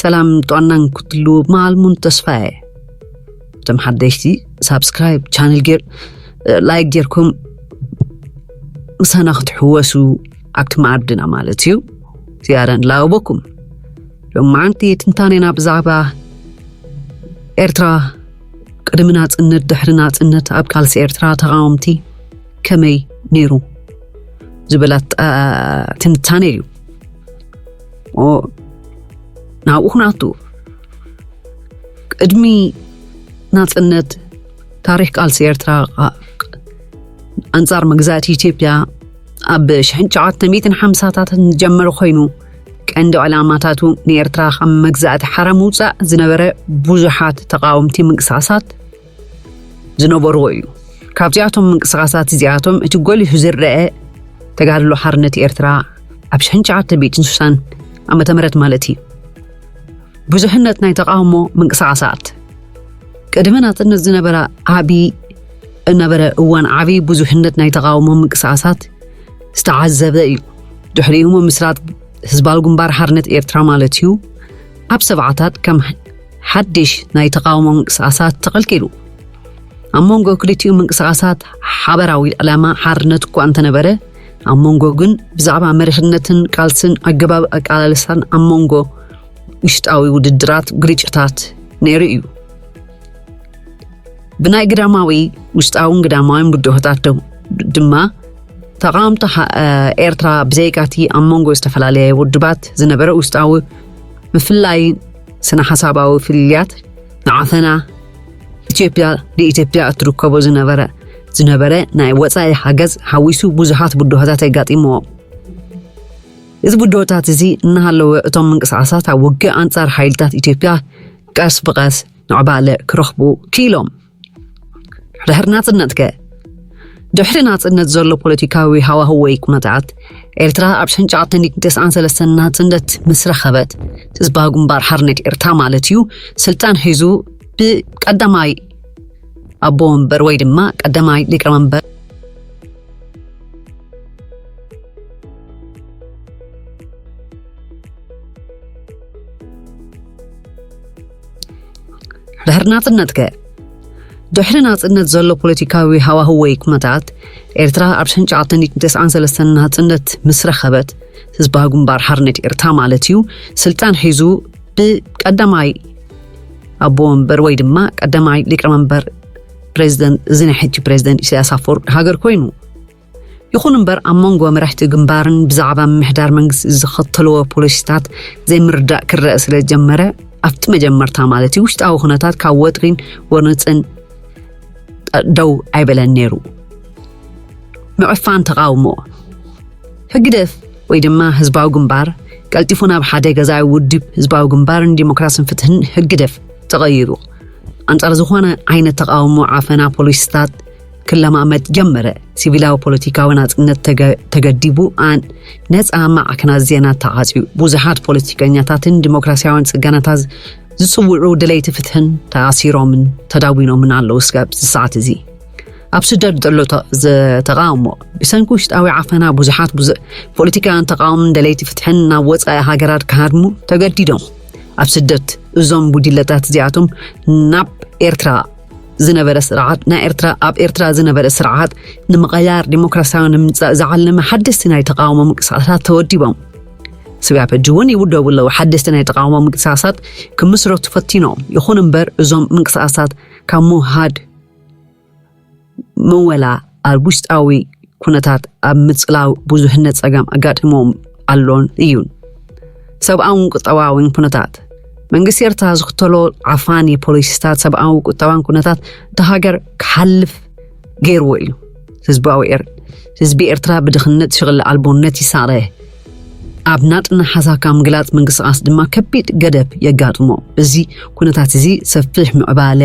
ሰላም ጥዕናን ክትሉ መዓልሙን ተስፋ እየ። እቶም ሓደሽቲ ሳብስክራይብ ቻነል ጌር ላይክ ጌርኩም ምሳና ክትሕወሱ ኣብቲ መኣድና ማለት እዩ። ዝያዳ ንላበኩም። ሎማዓንቲ ትንታኔና ብዛዕባ ኤርትራ ቅድሚ ናጽነት፣ ድሕሪ ናጽነት ኣብ ቃልሲ ኤርትራ ተቓወምቲ ከመይ ነይሩ ዝበላት ትንታኔ እዩ። ናብኡ ክነኣቱ። ቅድሚ ናጽነት ታሪኽ ቃልሲ ኤርትራ ኣንጻር መግዛእቲ ኢትዮጵያ ኣብ ሽሕን ትሽዓተ ሚእትን ሓምሳታትን ዝጀመረ ኮይኑ፣ ቀንዲ ዕላማታቱ ንኤርትራ ካብ መግዛእቲ ሓራ ምውጻእ ዝነበረ ብዙሓት ተቓወምቲ ምንቅስቃሳት ዝነበርዎ እዩ። ካብዚኣቶም ምንቅስቃሳት እዚኣቶም እቲ ጎሊሑ ዝረአ ተጋድሎ ሓርነት ኤርትራ ኣብ ሽሕን ትሽዓተ ሚእትን ስሳን ዓመተ ምህረት ማለት እዩ። ብዙሕነት ናይ ተቓውሞ ምንቅስቃሳት። ቅድሚ ናጽነት ዝነበረ ዓቢ እነበረ እዋን ዓቢ ብዙሕነት ናይ ተቓውሞ ምንቅስቃሳት ዝተዓዘበ እዩ። ድሕሪኡ ምስራት ህዝባዊ ግንባር ሓርነት ኤርትራ ማለት እዩ፣ ኣብ ሰብዓታት ከም ሓድሽ ናይ ተቓውሞ ምንቅስቃሳት ተቐልቂሉ። ኣብ መንጎ ክልቲኡ ምንቅስቃሳት ሓበራዊ ዕላማ ሓርነት እኳ እንተነበረ፣ ኣብ መንጎ ግን ብዛዕባ መሪሕነትን ቃልስን ኣገባብ ኣቃላልሳን ኣብ መንጎ ውሽጣዊ ውድድራት ግርጭታት ነይሩ እዩ። ብናይ ግዳማዊ ውሽጣውን ግዳማዊን ብድሆታት ዶ-፣ ድማ ተቓወምቲ ሓ-፣ ኤርትራ ብዘይካቲ ኣብ መንጎ ዝተፈላለየ ውድባት ዝነበረ ውሽጣዊ ምፍላይ ስነ ሓሳባዊ ፍልልያት ንዓፈና ኢትዮጵያ ንኢትዮጵያ እትርከቦ ዝነበረ፣ ዝነበረ ናይ ወጻኢ ሓገዝ ሓዊሱ ብዙሓት ብድሆታት የጋጢምዎ። እዚ ብድሆታት እዚ እናሃለወ እቶም ምንቅስቃሳት ኣብ ውግእ ኣንጻር ሓይልታት ኢትዮጵያ ቀስ ብቐስ ምዕባለ ክረኽቡ ክኢሎም። ድሕሪ ናጽነት ከ? ድሕሪ ናጽነት ዘሎ ፖለቲካዊ ሃዋህው ወይ ኩነታት ኤርትራ ኣብ ሽሕን ትሽዓተ ሚእትን ተስዓን ሰለስተን ናጽነት ምስ ረኸበት፣ ህዝባዊ ግንባር ሓርነት ኤርትራ ማለት እዩ፣ ስልጣን ሒዙ ብቀዳማይ ኣቦ ወንበር ወይ ድማ ቀዳማይ ሊቀመንበር ድሕሪ ናጽነት ከ? ድሕሪ ናጽነት ዘሎ ፖለቲካዊ ሃዋህው ወይ ኩነታት ኤርትራ ኣብ ሽሕን ትሽዓተ ሚእትን ተስዓን ሰለስተን ናጽነት ምስ ረኸበት፣ ህዝባዊ ግንባር ሓርነት ኤርትራ ማለት እዩ፣ ስልጣን ሒዙ ብቀዳማይ ኣቦ ወንበር ወይ ድማ ቀዳማይ ሊቀመንበር ፕሬዚደንት፣ እዚ ናይ ሕጂ ፕሬዚደንት ኢሳያስ ኣፈወርቂ ሃገር ኮይኑ። ይኹን እምበር ኣብ መንጎ መራሕቲ ግንባርን ብዛዕባ ምምሕዳር መንግስቲ ዝኸተልዎ ፖሊሲታት ዘይምርዳእ ክረአ ስለ ዝጀመረ፣ ኣብቲ መጀመርታ ማለት እዩ፣ ውሽጣዊ ኩነታት ካብ ወጥሪን ወርንፅን ደው ኣይበለን ነይሩ። ምዕፋን ተቓውሞ። ህግደፍ ወይ ድማ ህዝባዊ ግንባር ቀልጢፉ ናብ ሓደ ገዛኢ ውድብ ህዝባዊ ግንባርን ዲሞክራስን ፍትሕን ህግደፍ ተቐይሩ። ኣንጻር ዝኾነ ዓይነት ተቓውሞ ዓፈና ፖሊሲታት ክለማመድ ጀመረ። ሲቪላዊ ፖለቲካዊ ናጽነት ተገ-፣ ተገዲቡ፣ ኣን ነጻ ማዕከናት ዜና ተዓጽዩ። ብዙሓት ፖለቲከኛታትን ዲሞክራሲያውያን ጽገናታት ዝጽውዑ ደለይቲ ፍትሕን ተኣሲሮምን ተዳዊኖምን ኣለዉ እስካብ እዚ ሰዓት እዚ። ኣብ ስደት ዘሎ ተ-፣ ዘ-፣ ተቓውሞ። ብሰንኪ ውሽጣዊ ዓፈና ብዙሓት ብዙ-፣ ፖለቲካውያን ተቓውሞን ደለይቲ ፍትሕን ናብ ወጻኢ ሃገራት ክሃድሙ ተገዲዶም። ኣብ ስደት እዞም ጉጅለታት እዚኣቶም ናብ ኤርትራ ዝነበረ ስርዓት፣ ናይ ኤርትራ፣ ኣብ ኤርትራ ዝነበረ ስርዓት ንምቕያር ዲሞክራሲያዊ ንምምጻእ ዝዓለመ ሓደስቲ ናይ ተቓውሞ ምንቅስቃሳት ተወዲቦም። ስጋብ ሕጂ እውን ይውደቡ ኣለዉ። ሓደስቲ ናይ ተቓውሞ ምንቅስቃሳት ክምስረቱ ፈቲኖም። ይኹን እምበር እዞም ምንቅስቃሳት ካብ ምውሃድ ምወላ ኣብ ውሽጣዊ ኩነታት ኣብ ምጽላው ብዙሕነት ጸገም ኣጋጢሞም ኣሎን እዩን። ሰብኣውን ቁጠባውን ኩነታት። መንግስቲ ኤርትራ ዝኽተሎ ዓፋኒ ፖሊሲታት ሰብኣዊ ቁጠባን ኩነታት እታ ሃገር ክሓልፍ ገይርዎ እዩ። ህዝባዊ ኤር-፣ ህዝቢ ኤርትራ ብድኽነት ሽቕሊ ኣልቦነት ይሳቐ። ኣብ ናጽነት ሓሳብካ ምግላጽ ምንቅስቃስ ድማ ከቢድ ገደብ የጋጥሞ። እዚ ኩነታት እዚ ሰፊሕ ምዕባለ፣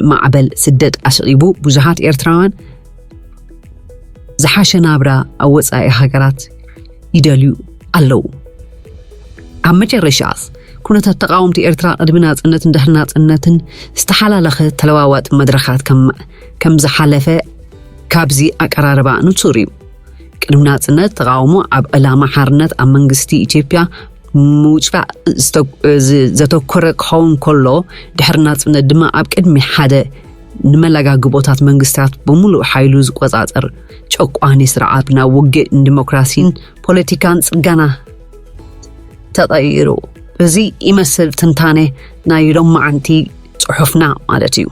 ማዕበል ስደት ኣስዒቡ ብዙሓት ኤርትራውያን ዝሓሸ ናብራ ኣብ ወጻኢ ሃገራት ይደልዩ ኣለዉ። ኣብ መጨረሻስ ኩነታት ተቓወምቲ ኤርትራ ቅድሚ ናጽነትን ድሕሪ ናጽነትን ዝተሓላለኸ ተለዋዋጢ መድረኻት ከም፣ ከም ዝሓለፈ ካብዚ ኣቀራርባ ንጹር እዩ። ቅድሚ ናጽነት ተቓውሞ ኣብ ዕላማ ሓርነት ኣብ መንግስቲ ኢትዮጵያ ምውፃእ ዘተኮረ ክኸውን ከሎ፣ ድሕሪ ናፅነት ድማ ኣብ ቅድሚ ሓደ ንመለጋግቦታት መንግስታት ብምሉእ ሓይሉ ዝቆፃፀር ጨቋኒ ስርዓት ናብ ውግእ ንዲሞክራሲን ፖለቲካን ፅገና ተቐይሩ። እዚ ይመስል ትንታነ ናይ ሎማዓንቲ ፅሑፍና ማለት እዩ።